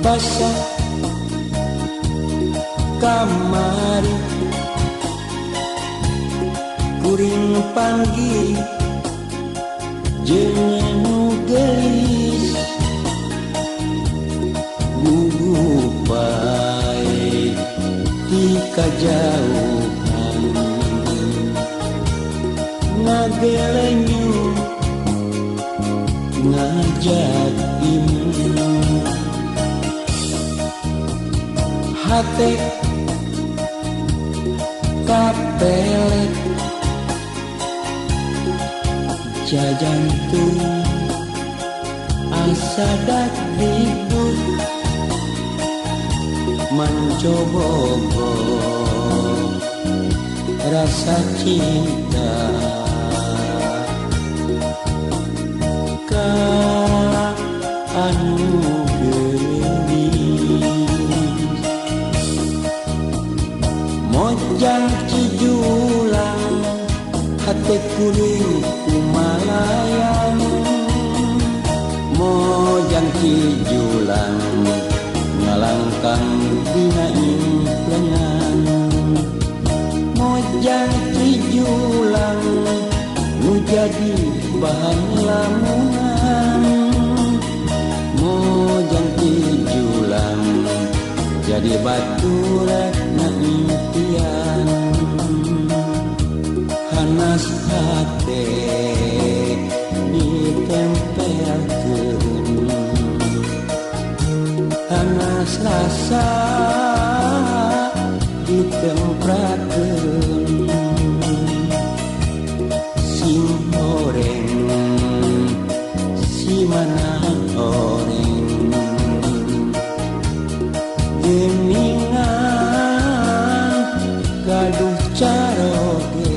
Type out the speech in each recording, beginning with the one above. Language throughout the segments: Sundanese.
Basa kamari kuring panggih jeung nu geulis gugupai ti kajauhan ngagelenyu ngajak imun hate kapelet jajantung asa dakdikduk mancobogo rasa cinta ka anu geulis mojang cijulang hate kuring kumalayang mojang cijulang ngalangkang dina implengan mojang cijulang nu jadi bahan lamunan mojang cijulang jadi batu na impian hanas hate ditempelkeun hanas rasa ditemprakeun sing horeng si mana horeng geuningan gaduh caroge.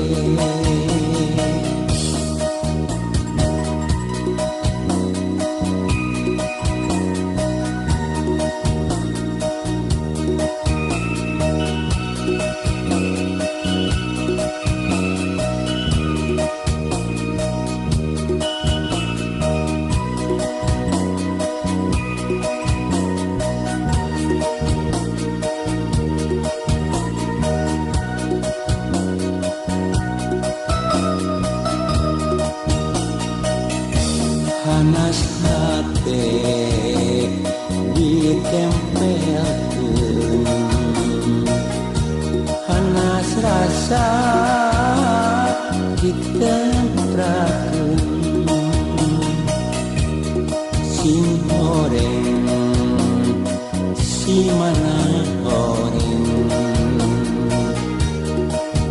Hanas hate ditempelkeun hanas rasa ditemprakeun sing horeng si mana horeng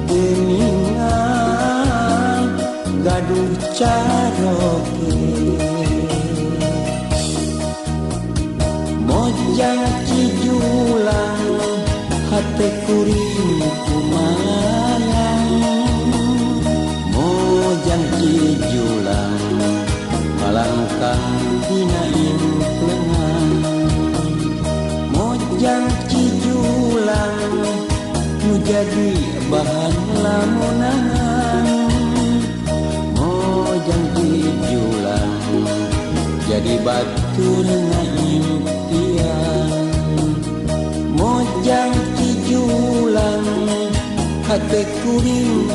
geuningan gaduh caroge mojang cijulang hate kuring kumalayang mojang cijulang ngalangkang dina implengan mojang cijulang nu jadi bahan lamunan mojang cijulang jadi batur na impian mojang cijulang hate kuring